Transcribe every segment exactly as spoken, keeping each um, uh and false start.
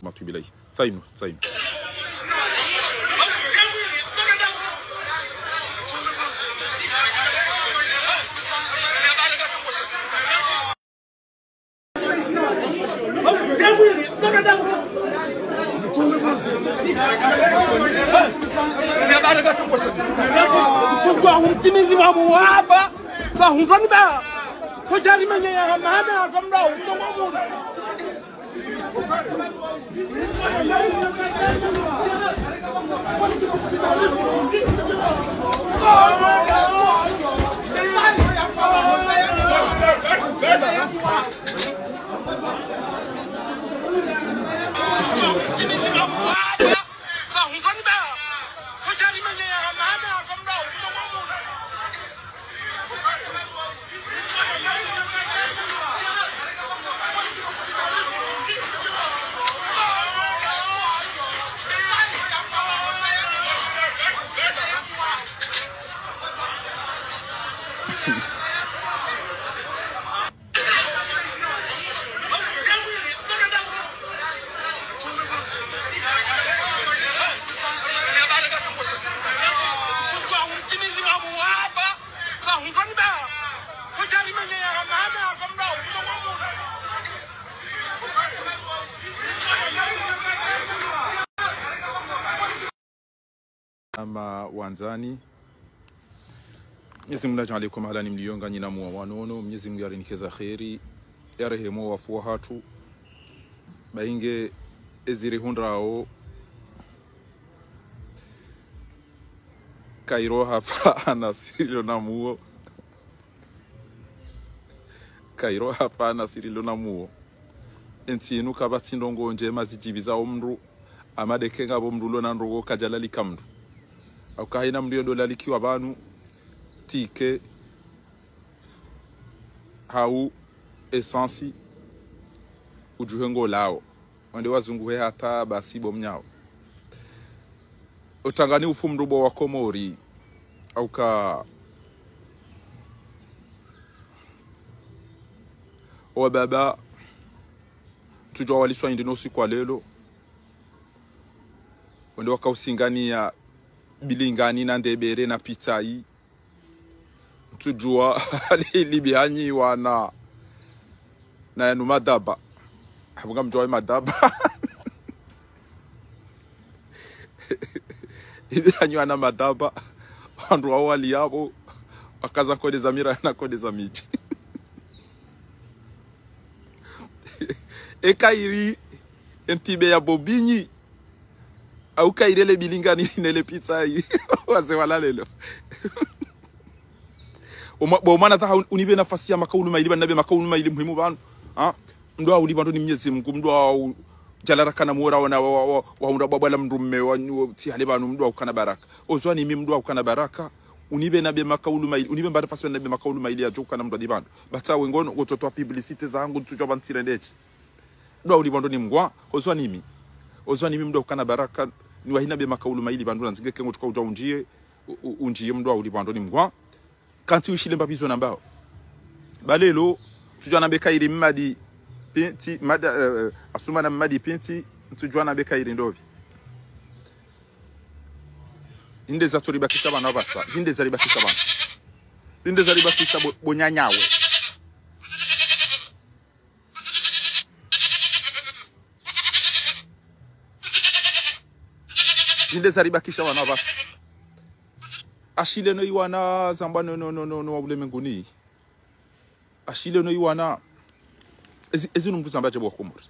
Matubilai. Tsainu, tsainu. Mtimizi wa muwaba, ba hundroni ba. Kujari menye ya hamana, kamda utongo muna. Ama wandzani. Mnyezi Mungu nadjaanlie ko mahalani mliyo nganyi na muwa wanono. Mnyezi Mungu yarinike za kheri, yarehemu wafu wahatru. Bainge ezirihundrao. Kairo hafa ana sirilo na muwo. Kairo hafa ana sirilo na muwo. Entsi inu kapvatsi ndrongoo ndjema zidjipviza omndru. Ama ndeke ngapvo mndru ulo na ndrongoo kadjalalika mndru. Hauka haina mndru yendo lalikiwa pvanu, tike, hau, esansi, udjuhe ngolao. Wende wazunguhe hata basi bo mnyao. Utsangani ufu mndru bo wa Komori. Hauka. Owa baba. Ntsudjuwa waliswa hindri no usiku wa lelo. Wende waka usinganiya bilingani na ndebere na pitsai. Ntsudjuwa li-, libihanyiwa na, na yanu madaba. Habu ngamdjuwa madaba. Libihanyiwa na madaba. Wandru wao wali yapvo. Wakaza nkode za mira na nkode za midji. Eka iri entibe ya bobinyi. Hauka iri ele bilingani nele pitsai. Wazee wala lelo. Oma-, bo mwana taha un-, unipve nafasi ya makaulu mayili, pvanu napve makaulu mayili muhimu pvanu. Ha? Mndru wa ulipvandro ni Mnyezi Mungu, mndru wa u-, djalara kana muwora wana wa, wa, wa, wa undra bwabwa la mndru mme wa, wa, tsi hale pvanu, mndru wa ukana baraka. Ozwa ni mi mndru wa ukana baraka, unipve napve makaulu mayili, unipve mbara nafasi napve makaulu mayili yadjo ukana mndru wa lipvandro. Batsa wengono, wototowa publicité zangu, ntsudjuwa pvantsire ndetsi. Mndru wa ulipvandro ni mngwa, ozwa ni mi. Ozwa ni mi mndru wa ukana baraka, ni wahina pve makaulu mayili pvandru na nzinge kengo tsuka udja undjiye, u-, u-, undjiye mndru wa ulipvandro ni mngwa. Kantsi wishile mbapvi zo nambao. Ba lelo, ntsudjuwa nambe kairi Mmadi Pinti, Mada, eh, eh, Asumana Mmadi Pinti, ntsudjuwa nambe kairi ndopvi. Zinde zatsoribakisha pvanu apvasa, zinde zaribakisha pvanu. Zinde zaribakisha bo, bo nyanyawe. Zinde zaribakisha pvanu apvasa. Ashile no iwana zamba no, no, no, no, no wa ulemenguni. Ashile no iwana. Ezi, ezi numbu zamba dje bo wa Komori.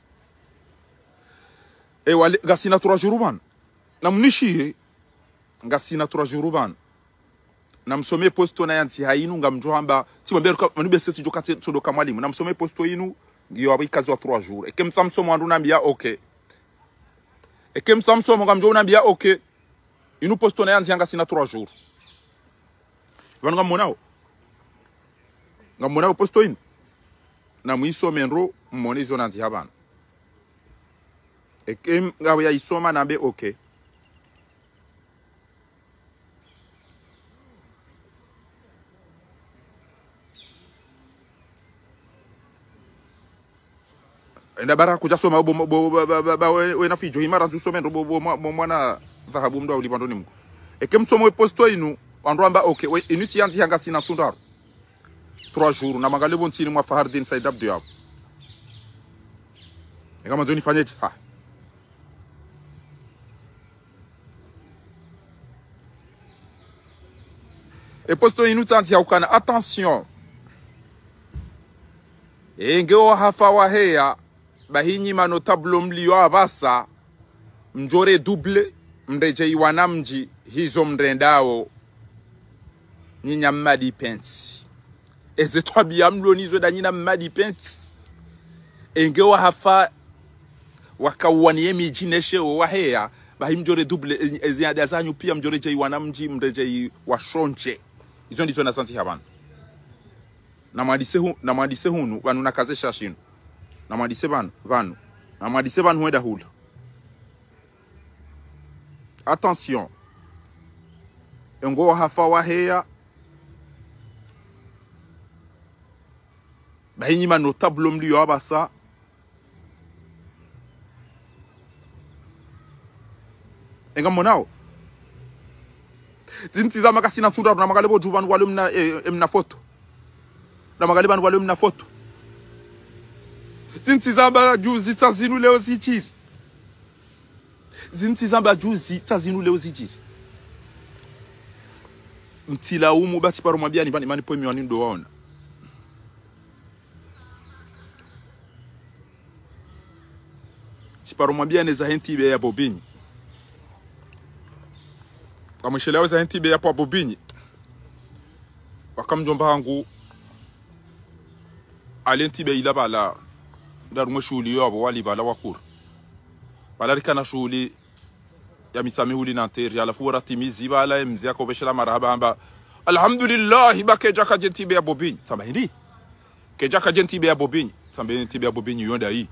Ewa, le, ngasina trois jours pvanu. Na mnishiye. Ngasina trois jours pvanu. Na msome posto na yantsi ha inu ngamdjo hamba. Tsi mwambe ruka, manu bese tsidjo katse, tsodoka mwalimu. Na msome posto inu, ngiyo apvo ikazo wa trois jours. Eke msa msomo wandru nambiya, ok. Eke msa msomo ngamdjo unambiya, ok. Inu posto na yantsi ha ngasina trois jours. Pvanu ngamonao. Ngamonao posto inu. Na mwisome ndro, mmone izo nantsi ha pvanu. Eke m-, ngawe ya isoma nambe, ok. Enda bara kudja soma bo, bo, bo, ba, ba, ba, we, we na fidjo, hima randzi usome ndo bo, bo, mwa-, bo mwana dhahabu mndru wa ulipva ndo ni mko. Eke msomo we posto inu, wandru wamba, ok, we, inu tsi yandzi hanga sina ntsundru. Trois jours, na mwangalie bo ntsini mwa Fahardine Said Abdou yapvo. Eka mandzo nifanye tsi, ha. E posto inu tsi yandzi ya ukana, attention. Enge wahafa waheya, bahi nyi ma notable mlio apvasa, mdjore double, mredjei wana mdji, hizo mrendao, nyi nya mmadi pensi. Eze twabiya mlo nizo nda nyi na mmadi pensi. Enge wahafa, wakawani ye midji neshe wo waheya, bahi mdjore double, e-, eze anda zanyu piya mdjore djei wana mdji, mredjei washonje. Izo ndizo na sansi ha pvanu. Na mwandise hu-, na mwandise hunu, pvanu na kaze shashinu. Na mwandise pvanu, pvanu. Na mwandise pvanu hwenda hula. Attention. Engo wahafa waheya. Bahi nyi ma notable mlio apvasa. Enga monao. Zintsi zamba kasina ntsundru, na mwangalie bo dju pvanu wale mna, eh, eh, mna foto. Na mwangalie pvanu wale mna foto. Zintsi zamba juzi tsa zinu leo zidjiri. Zintsi zamba juzi tsa zinu leo zidjiri. Mtsilaumu ba tsiparo mwambiani pvani, mani pwe miwani ndo waona. Tsiparo mwambiani za he ntibe ya Bobigny. Kamwishelewa za he ntibe ya pvo Bobigny. Waka mdjomba hangu, ale ntibe ila pvala. Nda harumwa shuhuli yo apvo wali pvala wakuru. Pvala rikana shuhuli ya Mitsamihuli na Nteri, halafu wora timizi pvala, e mze yakopveshela marahaba hamba, "Alhamdulillahi, ba kedja kadje ntibe ya Bobigny." Tsamba hindri? "Kedja kadje ntibe ya Bobigny." Tsambe ntibe ya Bobigny yo ndayi?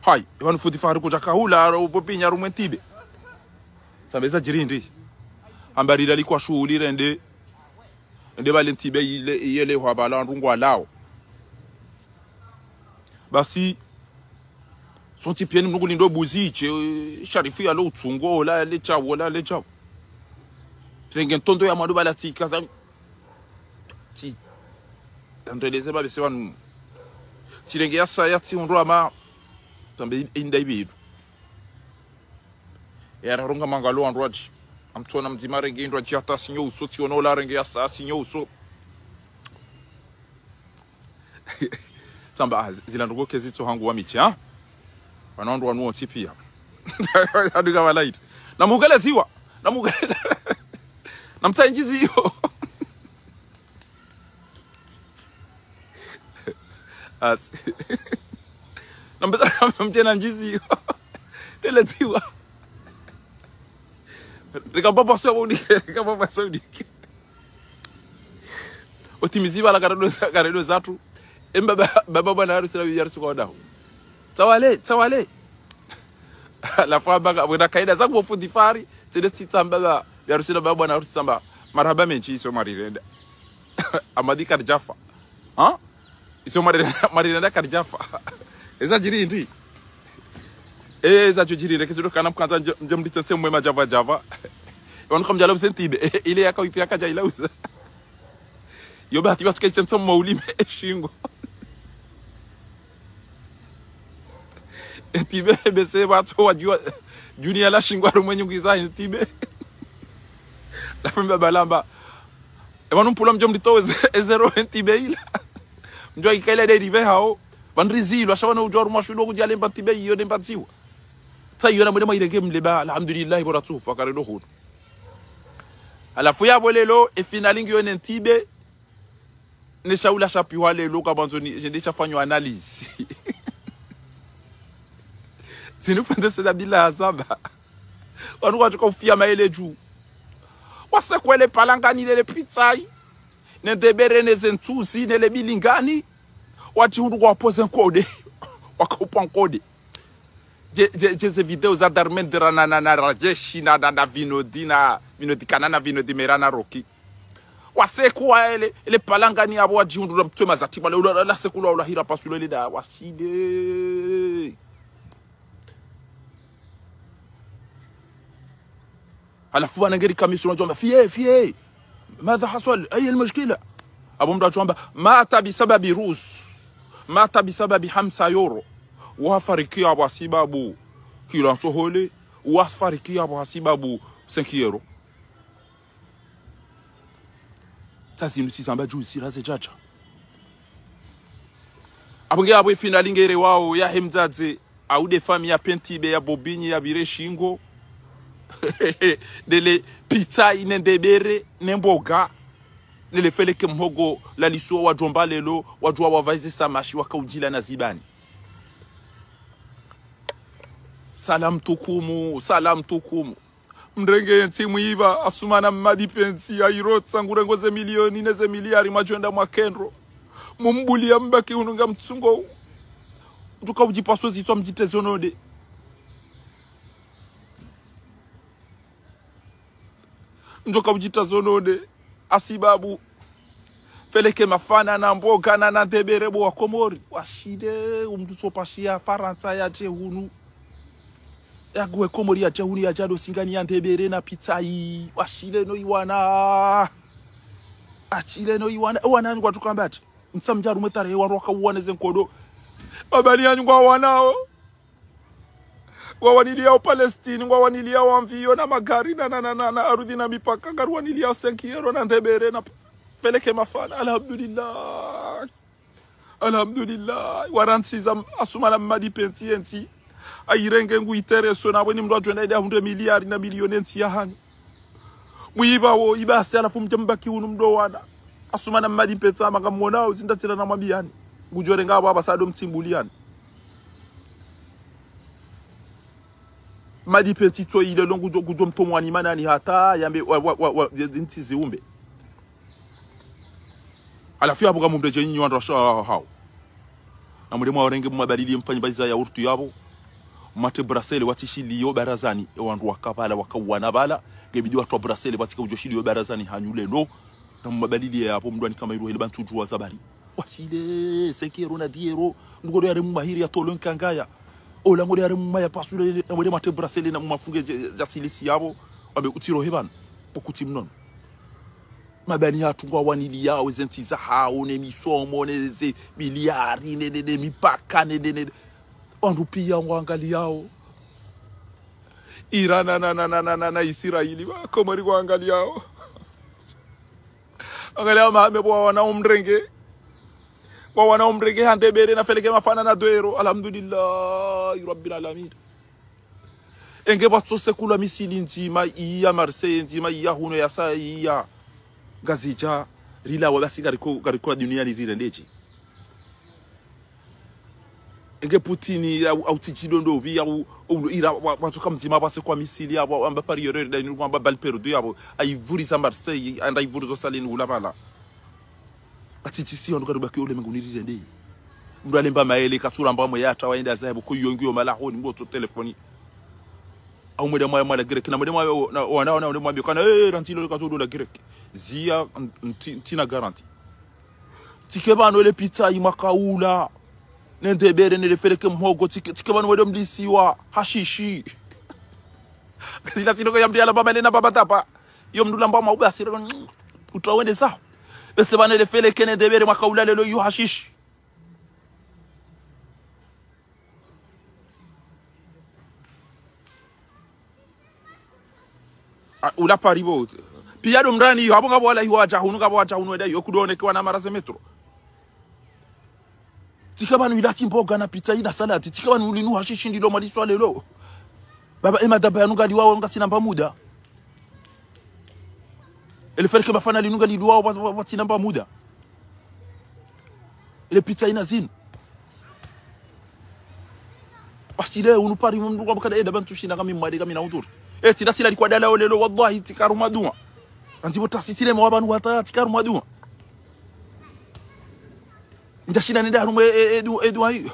Hayi, pvanu fundi Fahari kudja kahula, aro Bobigny harumwa ntibe. Tsambe zadjiri hindri? Hamba rila likwa shuhuli rende, rende pvale ntibe ile, yele hwa pvala ndrungu alao. Basi, sontsi piya ni mnungu lindo buzi, tse, Sharifu yalo utsungo, ola, le tsawo, ola, le tsawo. Tsirenge ntondo ya mwando pvala tsika za, tsi, ndreleze pvapvese pvanu. Tsirenge ya saya, tsi undru ama, tsambe inda ibidu. Yararonga mangalo wandru wadji. Amtsona mdzima renge indru adji hata sinyo uso, tsi ono ola renge ya sa sinyo uso. Tsamba, ah, zi-, zila ndrongoo kezi tso hangu wa mitsi, ha? Pvanu wandru wanu wontsi piya. Aduka pvala ita. Na mugele ziwa. Na mugele. Na mtsayi ndjizi iyo. Asi. Na mtsayi, na mtsayi ndjizi iyo. Ndele ziwa. Rika pvapvo sa unike, rika pvapvo sa unike. Otimizi pvala karedo za-, karedo zatru. Embaba, baba bwana harusi na bibi harusi kwa wadaho. Tsawale, tsawale. Halafu hamba ka, wena kaida zaku bo fundi Fahari, tsende tsitsamba ba, bibi harusi na baba bwana harusi tsamba, "Marahaba mendji, iso mwarirenda." Amadi karidjafa. Ha? Iso mwarire-, mwarirenda karidjafa. Eza djiri hindri? Eza djo djiri hindri? Kesido kana mkandza ndje, ndje mditse ntse mwe madjava djava. Wanu kamdjala uze ntibe. Ile yaka wipi yaka djaila uza. Yo bahati watu kaitse ntse mwe ulime eshingo. Ntibe bese watu wadjua. Junior la shingo harumwa enyungu iza ntibe. La mba balamba. Epvanu mpula mdjo mditowe eze, eze roho ntibe ila. Mdjo ikaila de rive hao. Pvandri zilo, asha pvanu udjo harumwa shudo kudja lemba ntibe iyo lemba ziwa. Tsa iyo na mwene mwairenge mleba, alhamdulillah, bora tsufa, karedo hunu. Halafu yapvo lelo, e finale ngiyo ne ntibe, ne shaula shapiwa lelo, kabandzo ni, djende shafanywa analyse. Zinu fende sela bila zamba. Wanu kwatsuka ufiya maele dju. Wase kwele palangani lele pitsai. Ne ndebere ne ze ntsuzi ne le bilingani. Watsi hundru kwa poze nkode. Wakaupa nkode. Dje, dje, dje ze video za Dharmendra na, na, na Rajesh na, na, na Vinodi na, Vinodi Khanna na Vinodi Mehra na Rocky. Wase kuwa ele, ele palangani yapvo wadjihundru na mtwe mazati pvale, ula, ula, la sekula, ula hira pasulo ele da, washinde. Halafu pvanu ngeri kamisi unadjwamba, fiye, fiye. Madha haswal, ayi almushkila. Apvo mndru adjwamba, mata bisababi ruz. Mata bisababi hamsa euro. Wafariki apvo hasibabu kilo ntsohole. Wafariki apvo hasibabu cinq euro. Sa zinu sizamba dju zira zedjadja. Apvo nge apvo e finali ngere wao ya hemdzadze, au de fami ya pentibe ya bobinyi ya bire shingo. Nele pizza ine ndebere, ne mboga. Nele feleke mhogo la lisuo wadjomba lelo, wadjuwa wavaize samashi wakaudjila na zibani. Salam tukumu, salam tukumu. Mrenge yentsi mwiba, Asumana Mmadi Pentsi, ya irotsa ngurengo ze milioni ne ze miliari mwadjwenda mwakendro. Mumbuli ya mbaki ununga mtsungo. Mndru kaudjipaswe zitswa mdjiteze onode. Mndru kaudjitaze onode. Hasibabu. Feleke mafana na mboga na na ndebere bo wa Komori. Washile, umndru tsopashiya Farantsa yadje hunu. Yaguwe Komori yadje hunu yadjado singani ya ndebere na pizza yi. Washile no iwana. Ashile no iwana. Ewana yanyu ngwatsuka mbati. Mtsamdja harumwe tarehi wandru wakauwana ze nkodo. Babani yanyu ngwawanao. Ngwawaniliao Palestine, ngwawaniliao amviyo na magari na, na, na, na, na arudhi na mipaka, ngariwaniliao cinq euro na ndebere na feleke mafana. Alhamdulillah. Alhamdulillah. Warantsiza Asumana Mmadi Pentsi yentsi. Ayirenge ngu intereso na weni mndru adjwenda ida hundre miliari na milioni yentsi ya hanyu. Mwiba wo, ibasi halafu mdje mbaki unu mdo wana. Asumana Mmadi Pentsi ama ngamwonao, zindatira na mwambiyani. Ngudjorenga apvo apvasa do mtsimbuliyani. Mmadi Pentsi tso ile lo ngudjo, ngudjo mtomwani manani hata yambe wa, wa, wa, wa, zintsi ziumbe. Halafu yapvo ngamumredjeyi nyinyi wandru washa hao. Na mwende mwawarenge mumabalilie mfanye bayiza ya urtu yapvo. Mumatre bracelet watsishiliyo barazani, ewandru waka pvala, wakauwana pvala. Ngebidi watwa bracelet watsika udjo shiliyo barazani hanyu lelo. Na mumabalilie yapvo mndru ani kama iruhele bantu udjuwa zabari. Washile, cinq euro na dix euro. Mndru ngode yare mumahiri ya tolo nkangaya. Ola ngode yare mumaya pasule, na mwende matre bracelet na mumafunge dje, dja silisi yapvo. Wambe utsirohe pvanu. Ukutsi mnono. Mabani hatru ngwawaniliao, ze ntsi zahao, ne misomo, ne ze miliari, ne, ne, ne mipaka, ne, ne, ne. Wandru piya ngwaangaliao. Irana, na, na, na, na, na, na Israeli, wa Komori ngwaangaliao. Angaliao mahame bo wawana umrenge. Wawana umrenge ha ndebere na feleke mafana na deux euros. Alhamdulillahi Rabbil Alamin. Enge pvatso sekulwa misili ndzima iya Marseille, ndzima iya hunu yasa iya Ngazidja, rilawa basi ngariko, ngariko duniani rirendedje. Enge Poutine au, au tsidjido ndopvi au, au ira wa, watsuka mdzima pvase kwa misili yapvo, amba pari yore dainu kwamba balle perdue yapvo, aivuriza Marseille, anda aivuriza Salini hula pvala. Atsi tsi si wandru karibaki ole menguni rirende. Mndru alemba maele, katsuramba mwe yatra, waenda zahe, pvoko yongi yo malahoni, mndru otso telefoni. Au mwende mwa, mwa la Grec, na mwende mwa, na, wana, wana, mwende mwa, kana, eh, rantsi lo katso do la Grec. Ziya, nti, ntina garanti. Tsike pvanu ele pizza yi mwakaula. Ne ndebere, ne le feleke mhogo, tsike, tsike pvanu wende mlisiwa, hashishi. Zila tsi lo ko yamdi ala baba lena baba tapa. Yo mndru lamba mwa ube asire, utra wende saho. Ese pvanu ele feleke ne ndebere mwakaula lelo yo hashishi. Ah, ula pari bo. Piya do mrani, yo, apvo ngapvo wala hiwa wadja hunu, ngapvo wadja hunu, wenda yo, kudo onekewa na mara ze metro. Tsike pvanu ila tsi mboga na pizza ina salade. Tsike pvanu linu hashishi ndilo mwaliswa lelo. Baba, e madaba yanu ngaliwao ngasina mba muda. Ele feleke mafana linu ngaliliwao wa, wa, watsina mba muda. Ele pizza ina zinu. Washile unu pari mndru kwa bukada eda bantu shina kami mwade kami na udhuri. E, tsina tsina likwa dala olelo, wallahi, tsikaru madua. Anzi bo tasi tsile mwa pvanu hata tsikaru madua. Ndja shina nenda harumwe, e, e, edu, edu ayi.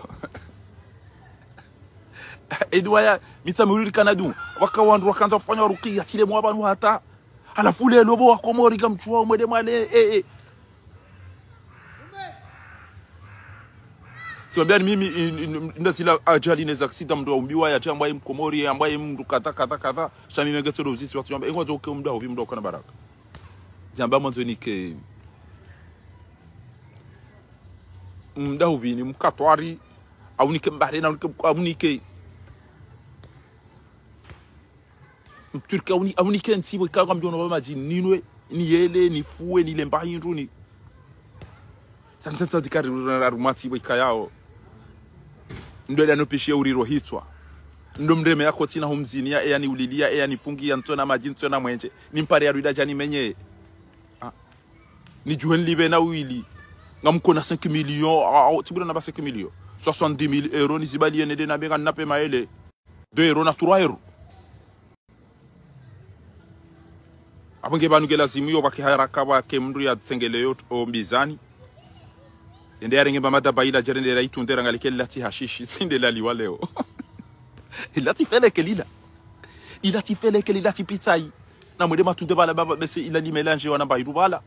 Edu aya, mitsa miwiri kana du. Waka wandru wakandza kufanya rukiya, tsile mwa pvanu hata. Halafu lelo bo wa Komori kamtsuwa mwende mwale, e, e. Wambia ni mimi, in, in, nda zila ajali ne za accident mndru aumbiwa ya, ambao ye Mkomori, ambao ye mndru kadha, kadha, kadha. Sha mimi ngetso ndo uzisi wakati wamba, engwa zo ke mndru ahupvi mndru kana baraka. Zamba mwandzo nike mndru ahupvi ni Mkatwari, au nike Mbahreni, au nike, au nike Mturki, au ni, au nike ntsi, weka kwa mdjono wa madji, ninwe, niyele, nifuwe, nilemba hindru, ni. Sa ntsantsa dikari, arumati, weka yao. Ndo eda no pishiye uriro hitswa. Ndo mreme ya koti na humzini ya, eya ni ulili ya, eya ni fungi ya, ntsona madji, ntsona mwenje. Ni mpare ya ruida djani menye. Ah. Ni djuhe nilipve na wili. Ngamkona cinq millions, ah, ah, tibura na ba cinq millions. Soixante-dix mille euros, ni zibali yene de na benga nape maele. Deux euros na trois euros. Apvo nge pvanu nge lazimu yo pvake haraka pvake mndru ya tsengele yo o mbizani. Ende yarenge mba madaba ila djere nde ra itunde ra ngalike lati hashishi, tsi nde laliwa leo. Ilati feleke lila. Ilati feleke lila tsi pitsai. Na mwende matsunde pvala baba bese ila limelange wana mba iru pvala.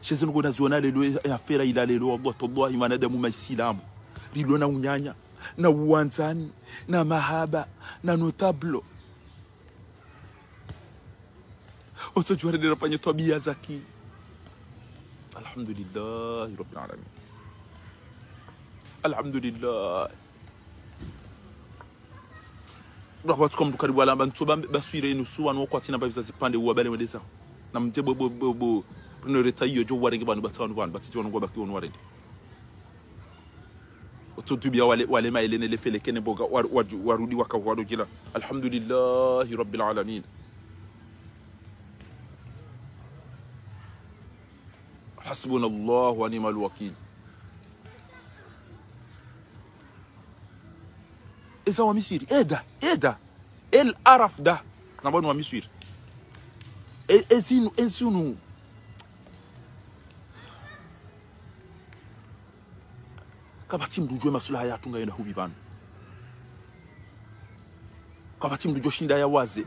Sheze nuko na ziona lelo ya, ya fera ila lelo, wallah, tallahi, mwanadamu maisilamu. Rilo na unyanya, na uwandzani, na mahaba, na notable. Otso djuwa rende rafanye twabiya zaki. Alhamdulillahi Rabbil Alamin. Alhamdulillah. Bra, watu kwa mndru karibu wala amba ntso ba, baswire inu suwa no kwa tsina ba biza zipvande uwa bale mwendeza. Na mdje bo, bo, bo, bo. Prino reta iyo djo warenge pvanu, batsa wanu pvanu, batsi wanu kwa baki wanu warenge. Otso tubiya wale, wale maele ne le feleke ne boga, wa, wa, warudi waka wado djila. Alhamdulillahi Rabbil Alamin. حسبنا الله ونعم الوكيل. Eza wa Misiri, eda, eda. El araf da. Zamba nu wa Misiri. E, ezinu, ezinu. Kapvatsi mndru udjuwe masulaha ya tunga yenda hupvi pvanu. Kapvatsi mndru udjo shinda ya waze.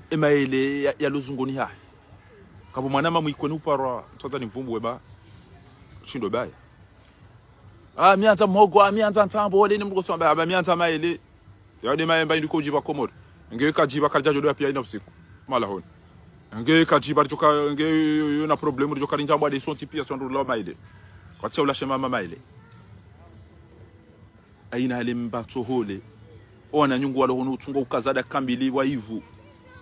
Emaele ya, ya lozungoni hahe. Kapvo mwana mamwikweni uparwa, ntsoza ni mvumbu weba. Shindo baya. Ah, miandza mhogo, ah, miandza ntsambo, wale ni mndru koswamba, ah, miandza maele. Ya de maemba indiko djiba Komori. Nge kadjiba kalidja djo do ya piya ina usiku. Mala honi. Nge kadjiba djoka, nge yo, yo, yo na problème djoka rindja mbwa de sontsi piya swandru la maele. Kwa tia ula shema ma maele. Aina ale mbatso hole. Owana nyungu walo hono utsunga ukazada kambili wa ivu.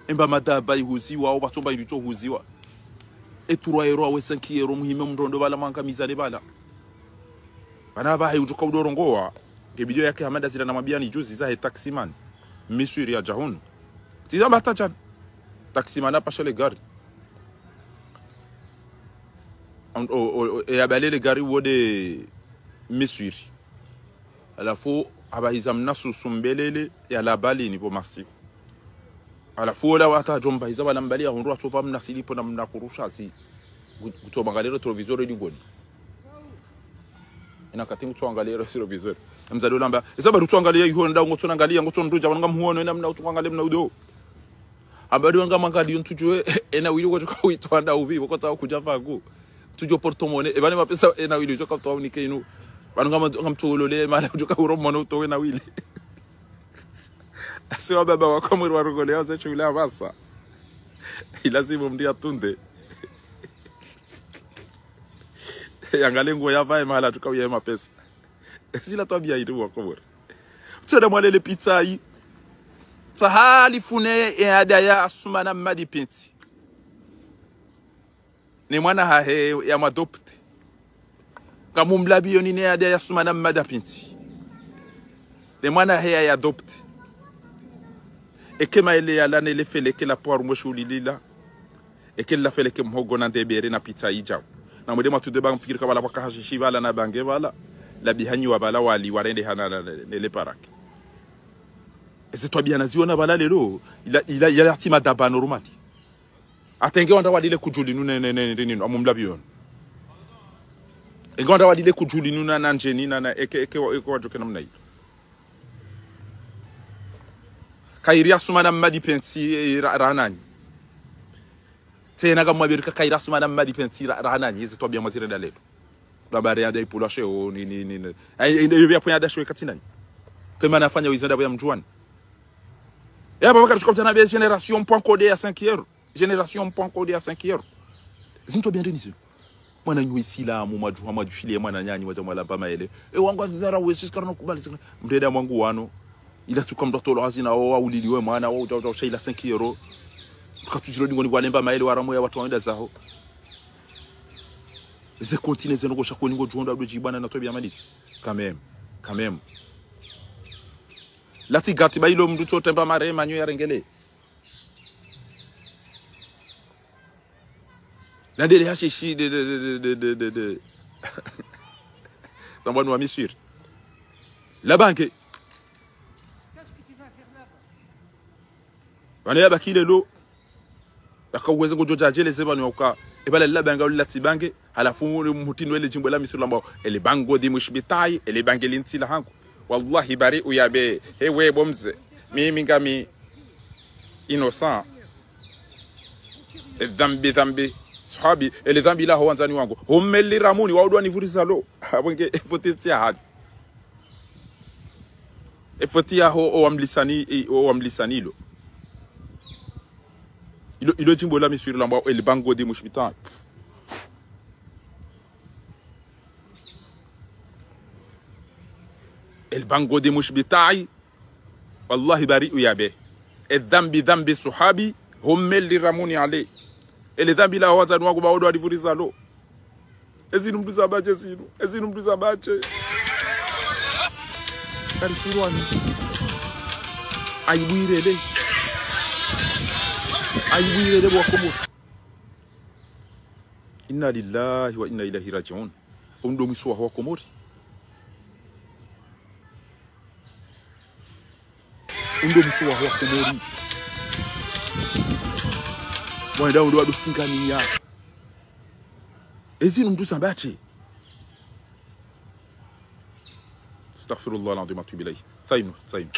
Emba madaba ihuziwa, o batsomba indru tso huziwa. E trois euros, awe cinq euros, muhime mndrondo pvala, mwangamizane pvala. Pvana pvahe udjoka udorongowa. Nge video yake Hamada zila na mabiyani juzi zahe taximan. Miswiri ya djahun. Tiza mbata djan. Taximan apasha le gari. O, o, o, e ya bale le gari wode Miswiri. Halafu, apvahiza mna susu mbelele ya la balini pvo masiku. Halafu, ola wata djo mpvahiza pvala mbali ya hundru watsopva mna silipo na mna kurusha si. Gu-, gutso mwangalie rétroviseur ili ngoni. Ina kati ngutso angalie rétroviseur. Mzade ulamba, esa bari utso angalie iho nda ngutso angalie, ngutso ndruja, wanga muhono, ina mna utso angalie mna udo. Abadi wanga mangaliyo ntsudjuwe, ena wili kwa djoka uitwa nda upvi, wako tsawa kudja fagu. Ntsudjuwe porte-monnaie, eba ne mapesa ena wili djoka utwa unike inu. Pvanu ngam, ngamtolole, mala djoka uromono utowe na wili. Asi wa baba wa Komori warongole ya uze shule ya pvasa. Ilazimu mndru ya tunde. Yangale nguo ya pvaye mahala djoka uye mapesa. Zila twabiya iri wa Komori. Tsena mwalele pitsai. Tsahali fune e ada ya Assoumani Hammadi Pintsi. Ne mwana hahe ya mwadopte. Kamumlabiyo ni ne ada ya Assoumani Hammadi Pintsi. Ne mwana hahe ya adopte. Eke maele ya la ne le feleke la pwaru mwe shulilila. Eke la feleke mhogo na ndebere na pitsai djao. Na mwende mwatsude ba mfikiri ka pvala pvwaka hashishi pvala na bange pvala. La bihanyiwa pvala wali warende hana na, na, ne le parake. Eze twabiya na ziona pvala lelo, ila, ila, ila yati madaba normal. Ata enge wandru wadile kudjuli nu ne, ne, ne, ne, ninu, amumlabiyo nu. Enge wandru wadile kudjuli nu na, na ndjeni na, na, eke, eke, wa- eke wadjoke namna ilo. Kayiri Assoumani Hammadi Pintsi, eh, ra-, rahanani. Tsena kamwabirika kayiri Assoumani Hammadi Pintsi, ra-, rahanani, ezi twabiya mwazirenda lelo. Labari ya dai pula sheo, ni, ni, ni, ni. Ai, ai, ai, ya pula da sheo katsi nani. Kema nafanya wizo nda ya mdjuwani. Ya, baba, kari shuka mtana be génération point codé ya cinq euros. Génération point codé ya cinq euros. Zintru bien deni zinu. Mwananyahe Isilamu, mwadjuha, mwadjushiliye mwananyanyu, wadja mwalamba maele. E, wangu azara wesi, sikara nakubali, sikara. Mdreda mwangu wanu. Ila suka mdru atolo hazi na owa, uliliwe mwana, owa, udja, udja, usha ila cinq euros. Mkatuzilo dingoni walemba maele, waramu ya wandru wenda zaho. Ze continent zeno ngosha koni ngodjuwa ndo adwe djibana na tobi ya malisi. Quand même. Quand même. Lati gati ba ilo mdru tso temba mare manyo ya rengele. Landele hashishi de, de, de. Sambwa nwa miswiri. La banque. Pvanu ya bakile lo. Yaka uweze ngodjo djadjeleze pvanu ya uka. Ebala la banque, la ti banque. Halafu mhutini wele djimbo la miswiri lamba. Ele bango di mushbitai, ele bange lintsi la hangu. Wallahi bari uyabe. He we bo mze. Mimi ngami innocent. E dhambi, dhambi. Sahabi, ele dhambi la ho wandzani wangu. Ho meli ramuni, wa udwa nivuriza lo. Abonge, e foti tsi ya hali. E foti ya ho, o wamlisani, e, o wamlisani lo. Ilo, ilo djimbo la miswiri lamba, ele bango di mushbitai. El bango di mushbitai. Wallahi bari uyabe. E dhambi, dhambi sahabi, ho meli ramuni ale. Ele dhambi la ho wandzani wangu ba odo alivuriza lo. Ezinu mdru za bache zinu. Ezinu mdru za bache. Kari shirwani. Aibu irele. Aibu irele bo Wakomori. Inna lillahi wa inna ilaihi rajiun. Undo mwiso wa ho Wakomori. Undo mwiso wa ho Wakomori. Wenda undo wado singaniya. Ezinu mdru za bache. Astaghfirullah al-azim wa atubu ilayh. Tsainu, tsainu.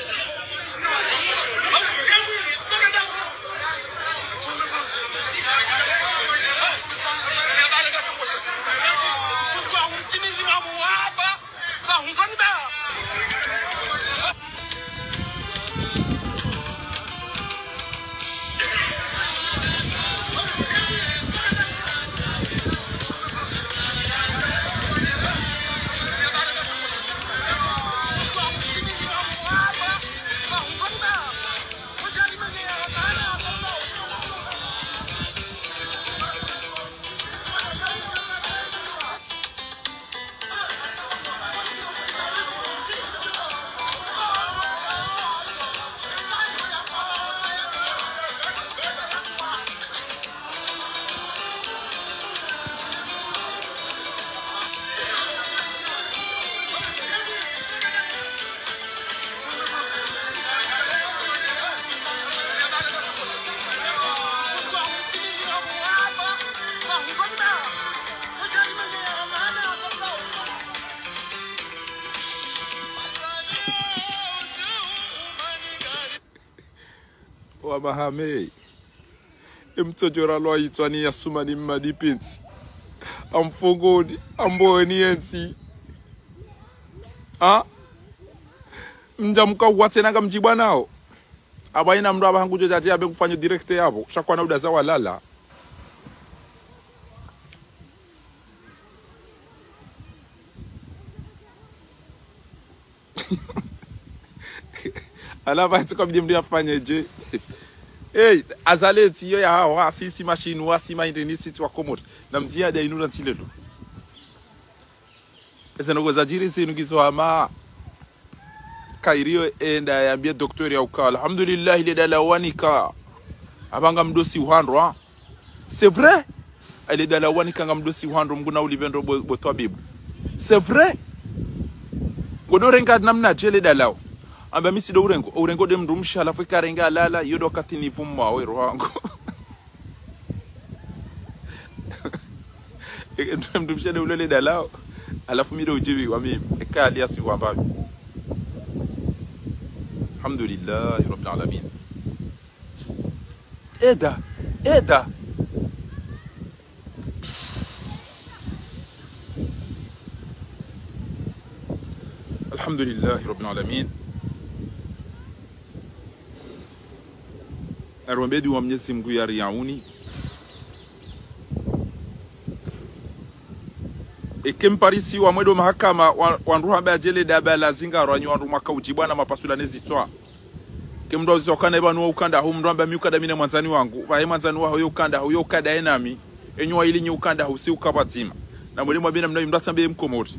Wa mahame. Emtsodjora lwa itswani ya sumani mmadipintsi. Amfongoni, amboweni yentsi. Ha? Mdja mka uwatse nanga mdjibwa nao. Aba ina mdru aba hangu djo djadje abe kufanyo direct yabo. Shakwana udaza walala. Ala ba tsi kwa bidi mdru yafanye dje. Hey, azale tiyo ya hawa, si, si machine, wa, si ma indeni, si tsi Wakomori. Na mziya da inu na ntsi lelo. Eze ndrongo zadjiri zinu ngizo hama. Kairiyo enda yambie docteur ya uka. Alhamdulillah, ile dala wanika. Aba ngamdosi uhandrwa. C'est vrai. Ile dala wanika ngamdosi uhandrwa, Mngu na ulipvendro bo, bo twabibu. C'est vrai. Ngodo renga namnadje ile dala wo. Amba mi tsi do urengo. Urengo de mdrumshe halafu ikarenga alala, iyo do wakati nivumwa, we roho wangu. Mdrumshe de ulole dala wo. Halafu mi do udjibu wa mimi. Eka ali asi wamba. Alhamdulillahi Rabbil Alamin. Eda, eda. Alhamdulillahi Rabbil Alamin. Narombe dua Mnyezi Mngu yariauni. Eke mparisi wa mwendo mahakama wa, wandru hamba yadjele daba la zingarwa nyi wandru mwaka udjibwa na mapasula ne zitswa. Ke mndru uzisa ukana eba nuwa ukanda hu mndru amba mi ukanda mi na mwandzani wangu. Pvahe mwandzani waho yo ukanda hu yo ukanda ye nami. Enyu wa ili nyi ukanda hu si uka pvadzima. Na mwele mwabena mnayi mndru atsambe mkomori.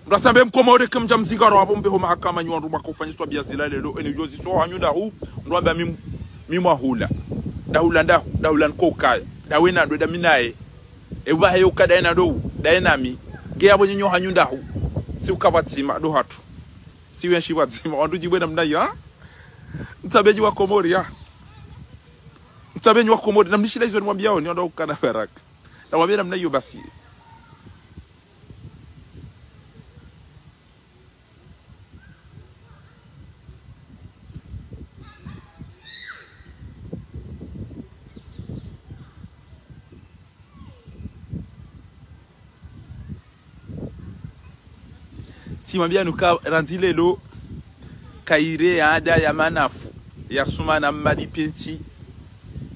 Mndru atsambe mkomori ke mdja mzingarwa hapvo mbeho mahakama nyi wandru mwaka ufanyiswa biya zila lelo. Eni ujo ziswa hanyu ndahu. Mndru amba mi, mi mwahula. Ndahula ndahu. Ndahula niko ukaya. Ndawe na ndwe da mi naye. Epvahe yo ukanda ye na ndo. Ndaye nami. Nge yapvo nyi nyo hanyu ndahu. Si uka pvadzima. Ndo hatru. Si wenshi pvadzima. Wandru djibwe na mnayi ha? Mtsambe nyi wa Komori ya. Mtsambe nyi wa Komori. Na mnishila izo nimwambiao ni wandru ukana baraka. Na mwambiye na mnayi yo basi. Tsimwambia nuka randzi lelo, kayire ya ada ya manafu, ya suma na mmadi penti,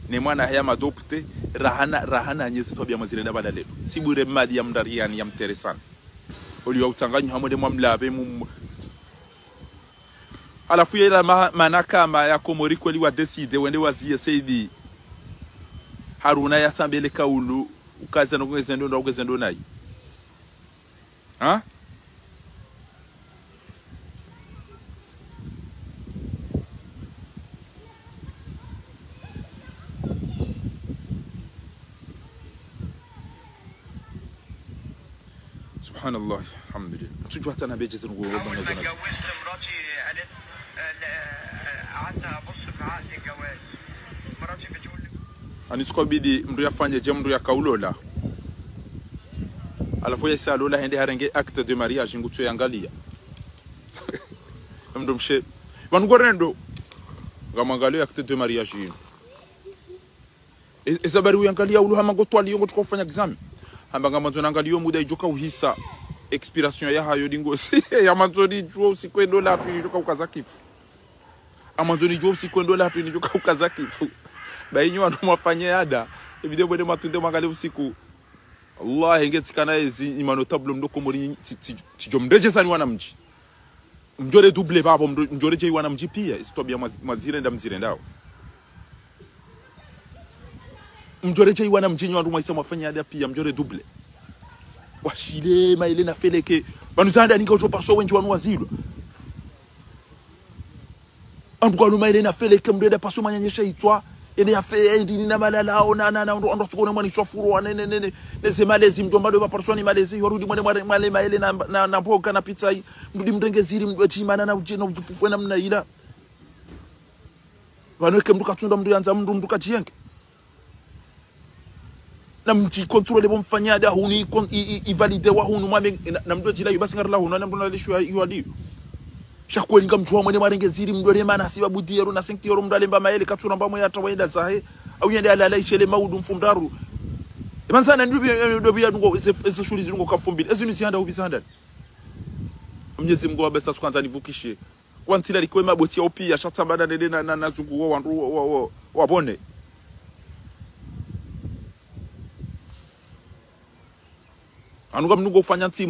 ne mwana haya madopte, rahana, rahana nyezi twabia mwazirenda bala lelo. Tsibure mmadi ya mndariani ya mteresana. Oli wa utsanganyu hamwe de mwa mlabe mu. Halafu yela ma-, mana kama ya Komori kweli wa décider wende waziye Saidi Haruna ya tsambele kaulu, ukaza no kungeze ndo, ndo kungeze ndo nayi. Ha? Subhanallah, alhamdulillah. Mtsudjuwa hata na beje zinu kuwa bwana zona. Ani tsuka bidi mndru yafanye je mndru yakaulola. Halafu yesa lola hende harenge acte de mariage ngutso yangalia. Mndru mshe. Pvanu ngorendo. Ngamwangalia acte de mariage yinu. E, eza bari uyangalia ulu hama ngotwaliyo ngotsuka ufanya examen. Hamba ngamandzo nangalia yo muda idjoka uhisa. Expiration yahayo dingo si. Yamandzo nidjuwe usiku endo la tu idjoka ukaza kifu. Amandzo nidjuwe usiku endo la tu idjoka ukaza kifu. Ba inyi wanu mwafanye ada. Ebide mwende matunde mwangalie usiku. Allah, henge tsikana ezi, imano tablo mndru Komori, tsi-, tsi-, tsidjo mredjeza ni wana mdji. Mdjo redouble pvapvo, mdjo-, mdjo redjei wana mdji pia, ezi twabia mwazi-, mwazirenda mzirendao. Mdjo redjei wana mdji nyi wandru mwaisa mwafanya ada pia, mdjo redouble. Washile, maele na feleke. Pvanu zanda ninga udjo parso wendji wanu wazilwa. Andru kanu maele na feleke mndru enda paso manyanyesha itswa. Ende ya fe, endi ni na malala, o na, na, na, andru, andru atsuko na mwana iswa furo, wa ne, ne, ne, ne, ne ze malezi, mndru amba ndo ba parswa ni malezi, yorudi mwene mwale, mwale maele na, na, na mboga na pizza yi. Mndru di mrenge ziri, mndru eti mana na uje, na ujifufwe na mna ila. Pvanu eke mndru katsunda, mndru yandza, mndru, mndru katsiyenge. Na mdji contrôle bo mfanya ada hunu, i con-, i, i, i valide wa hunu, mwame, na, na mndru djila yu basi ngarila hunu, na mndru na lishu ya, yu aliyo. Sha kweli ngamdjuwa mwene mwarenge ziri mndru re mana sibabu dix euros na cinq euros mndru alemba maele, katsura mba mwe hata wayenda zahe, au yende alala ishele maudu mfumdraru. Eba nzana ndubi, ndubi ya nungo, eze, eze shughuli zinungo kamfumbili. Ezi ni zihanda ubi zihanda. Mnyezi Mngu wa besa tsukandza nivukishe. Kwantsi la likwe maboti ya upiya, sha tsamba na nene na, na, na zungu wo wandru wo, wo, wo, wabone. Anu ngamnungo ufanya ntsi